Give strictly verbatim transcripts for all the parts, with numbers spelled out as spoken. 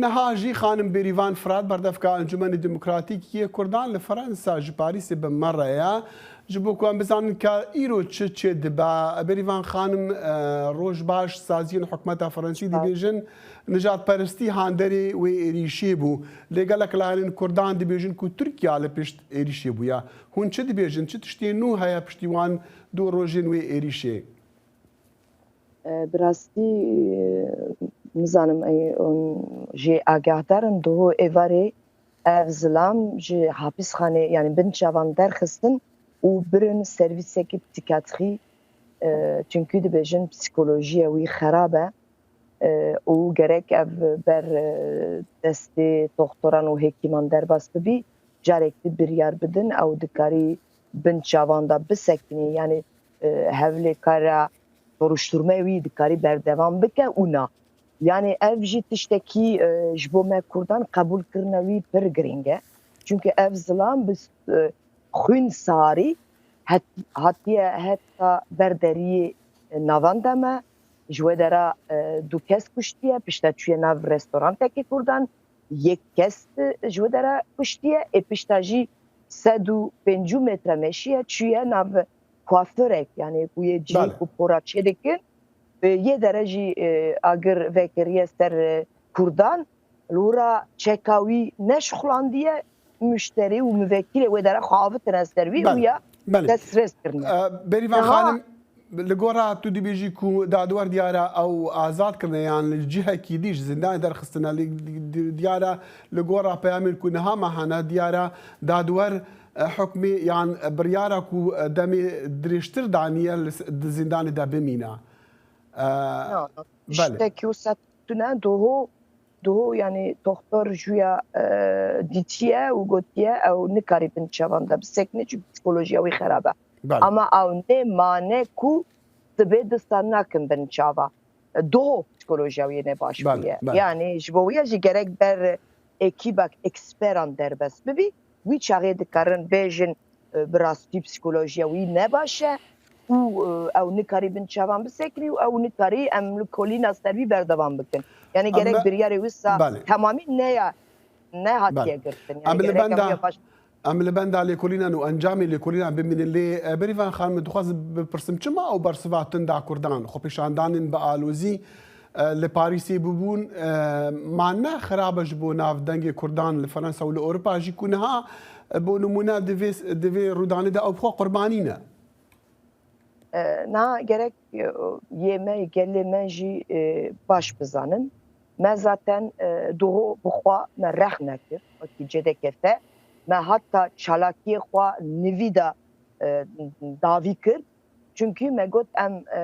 Niha jî xanim Bêrîvan Firat, berdevka Encûmenê Demokratîk yê Kurdan li Fransa ji Parîsê bi me re ye. Ji bo ku em bizanin ka îro çi çêdibe, Bêrîvan xanim, e, roj baş, saziyên hikûmeta Fransî dibêjin, nijadperestî handerê wê êrîşê bû. Lê gelek layanên Kurdan dibêjin ku Tirkiye li pişt êrîşê bûye. Hûn çi dibêjin? Çi tiştê nû heye piştî wan du rojên wê êrîşê? E, bi rastî, e, nizanim, ey, on, jê agahdar in, doho êvarê ev zilam ji hapîsxanê, yanî bin çavan derxistin û birin servîsekî psîkatrî, e, çunkî dibêjin psîkolojiya wî xerab e, e, û gerek ev ber, e, destê toxtoran û hekîman derbas bibî, carek din biryar bidin, ew dikarî bin çavan de bisekinî, yanî, e, hewlêkara soruşturmeyê wî dikarî berdewam bike û na. Yanî ev jî tiştekî, e, ji bo me Kurdan qebûlkirina wî pir girîng e. Çunke ev zilam bi, e, xwîn sarî het-, hatiye heta berderiyê navenda me. Ji wê dera, e, du kes kuştiye, pişta çûye nav restorantekê Kurdan, yek kes, e, ji wê dera kuştiye, ê pişta jî sed û pêncî metre meşiye, çûye nav kuaförek, yanî ku yê cihî Belê. ku pora çêdikin, e, yê dere jî, e, agir vekiriye ser, e, Kurdan, li wira çeka wî neşixulandiye, muşterî û muvekîlê wê dere xwe avitine ser wî û Belê. ya Belê. destserê kirine. E, Bêrîvan Niha xanim, li gora tu dibêjî ku dadwer diyara ew azad kirine yan li cihekî dî ji zindanê derxistine, lê di-, diyara li gora peyamên ku niha me hene diyara dadwer, e, hukmê yan biryara ku, e, demê dirêjtir daniye li s-, di zindanê de bimîne. E, Na, na. belê. Tiştekî wisa tune doho, doho, yanî toxtor jûya, e, dîtiye û gotiye ew nikarî bin çavan de bisekine, çi psîkolojiya wî xerab e. Belê. Ama ew nê mane ku sibê disa nakin bin çava. E, doho psîkolojiya wî ne baş Belê, bûye. belê. Yanî ji bo wî ya jî gerek ber ekîbek eksperan derbas bibî. Wî çaxê dikarin bêjin, e, bi rastî psîkolojiya wî ne baş e û, e, ew nikarî bin çavan bisekirî û ew nikarî em li kolîna ser wî berdewam bikin. Yanî Em gerek bi- biryarê wisa Belê. temamî neya, nehatiye Belê. girtin. Yanî Em li gerek benda, em ya baş em li benda lêkolînan û encamê lêkolînan bimînin. Lê, e, Bêrîvan xanim, dixwazim bipirsim, çima ew bersiva tunda Kurdan, xwepêşandanên bi alozî, e, li Parîsê bûbûn, e, ma ne xirab e ji bo nav dengê Kurdan li Fransa û li Ewropa jî ku niha, e, bo nimûne di vê, di vê rûdanê de ew bi xwe qurbanî ne? E, na gerek, e, yê me, gelê me jî, e, baş bizanin. Me zaten, e, doho bi xwe me rex nekir, wekî C D K F. Me heta çalakiyê xwe nivî de, e, dawî kir. Çunkî me got em, e,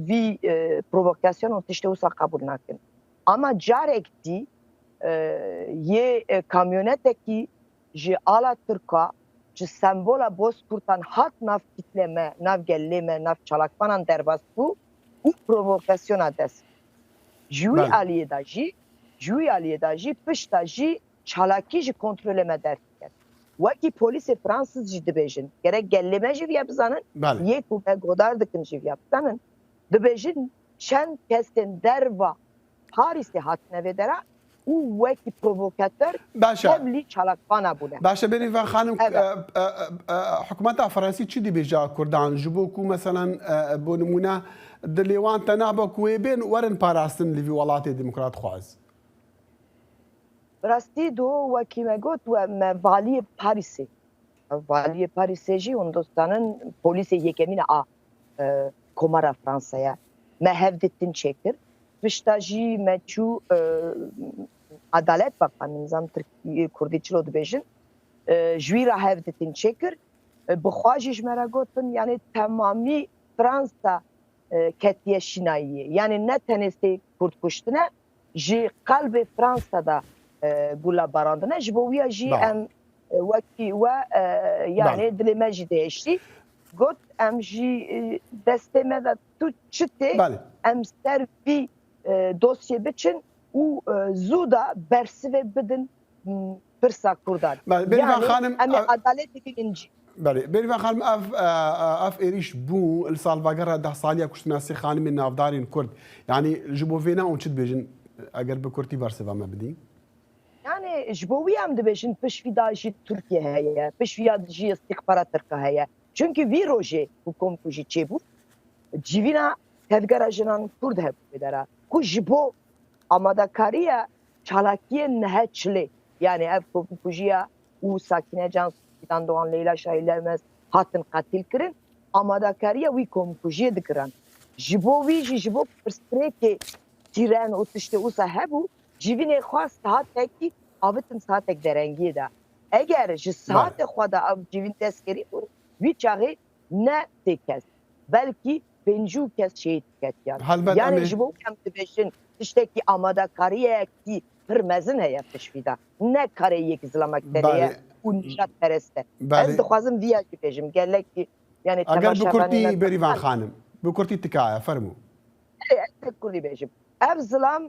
vî, e, provokasyon û tiştê wisa qebûl nakin. Ama carek dî, e, yê, e, kamyonetekî ji ala Tirka, ji sembola Bozkurtan hat nav kîtle me, nav gelê me, nav çalakvanan derbas bû û provokasyona dest. Ji wî Belê. aliyê de jî, ji wî aliyê de jî pişta jî çalakî ji kontrolê me derdiket. Wekî polîsê Fransiz jî dibêjin, gerek gelê me jî viya bizanin, Belê. yê ku me godar dikin jî viya bizanin. Dibêjin çend kesên derva Parîsê hatine vê dera û wekî provokator Baş e. tevlî çalakvana bûne. Baş e, Bêrîvan xanim, Evet. e, e, e, e, hikûmeta Fransî çi dibêje Kurdan? Ji bo ku, meselan, e, bo nimûne, dilê wan te nabe ku wê bên werin parastin li vî welatê demokratxwaz? Bi rastî do wekî me got, we me valiyê Parîsê. Valiyê Parîsê jî hûn dozanin polîsê yekemîn a, e, Komara Fransaya. Me hevdîtin çêkir. Pişta jî me çû, e, Adalet Bakanı, nizam Tirk-, Kurdî çilo dibêjin. E, ji wî re hevdîtin çêkir. E, bi xwe jî ji me re gotin, yanî temamî Fransa, e, ketiye şînayiyê. Yanî ne tenê sê Kurd kuştine, ji qelbê Fransa de, e, gula barandine. Ji bo wiya jî Belê. em, e, wekî we, e, yanî Belê. dilê me jî dihêştî. Got, em jî, e, destê me de tu çi tê, Belê. em ser vî, e, dosyê biçin û, e, zû de bersivê bidin, m, pirsa Kurdan. Belê, Bêrîvan Yanî xanim, em ê ev- adaletê bibînin cî. Belê, Bêrîvan xanim, ev, e, e, ev êrîş bû li salvegera deh saliya kuştina sê xanimên navdarên Kurd. Yanî ji bo vêna hûn çi dibêjin? Eger bi kurtî bersiva me bidî. Yani ji bo wî em dibêjin piştî da jî Tirkiye heye, piştî ya jî îstîxbarat Tirka heye. Çunkî vî rojê ku komkujî çêbû, civîna tevgera jinan Kurd hebû vê dera. Ku ji bo amadekariya çalakiyên nehe çilê, yani ev komkujiya û Sakîne Cansu, Fidan Doğan, Leyla Şahî Lemez hatin qetîl kirin, amadekariya wî komkujiyê dikirin. Ji bo wî jî, ji bo pirsgirêkê tîren û tiştê wisa hebû, civînê xwe saetekî avitin saetek derengiyê de. Eger ji saetê xwe de ev civîn dest kerî bû, wî çaxê ne sê kes, belkî pêncî kes şehîd ketiyan. Helbet, Yani em ê- ji bo em dibêjin tiştekî amadekariyekî pir mezin heye piştî de. Ne karê yek zilamek derê ye Belê. û nijadperest e. Belê. Ez dixwazim viya jî bêjim. Gelekî, yani Eger bi temaşevanê kurtî me Bêrîvan dixwazin. Xanim, bi kurtî tikaya, fermû. Belê, ez bi kurtî bêjim. Ev zilam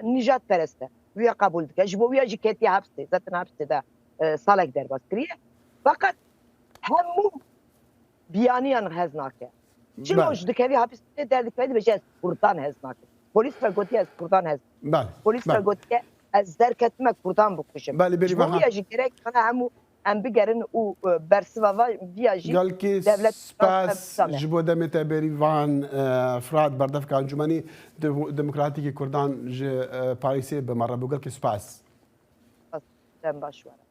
nijadperest e. Wîya qebûl dike. Ji bo wîya jî ketiye hepsê. Zaten hepsê de e, salek derbas kiriye. Fakat hemû biyaniyan hez nake. Çilo Belê. ji dikevî hapîsê derdikevî dibêje ez Kurdan hez nakim. Polis re gotiye ez Kurdan hez. Belê. Polis re Belê. gotiye ez derketime Kurdan bikujim. Belê, Bêrîvan Ji bo Xan. Wîya jî gerek bana hemû em bigerin û e, bersiva va-, viya jî Gelkî devlet spas Kurdan ji bo demê te Bêrîvan, e, Firat, berdevka Encûmenî Dem-, Demokratîkî Kurdan ji, e, Parîsê bi me re bû. Gelkî spas. Dem baş were.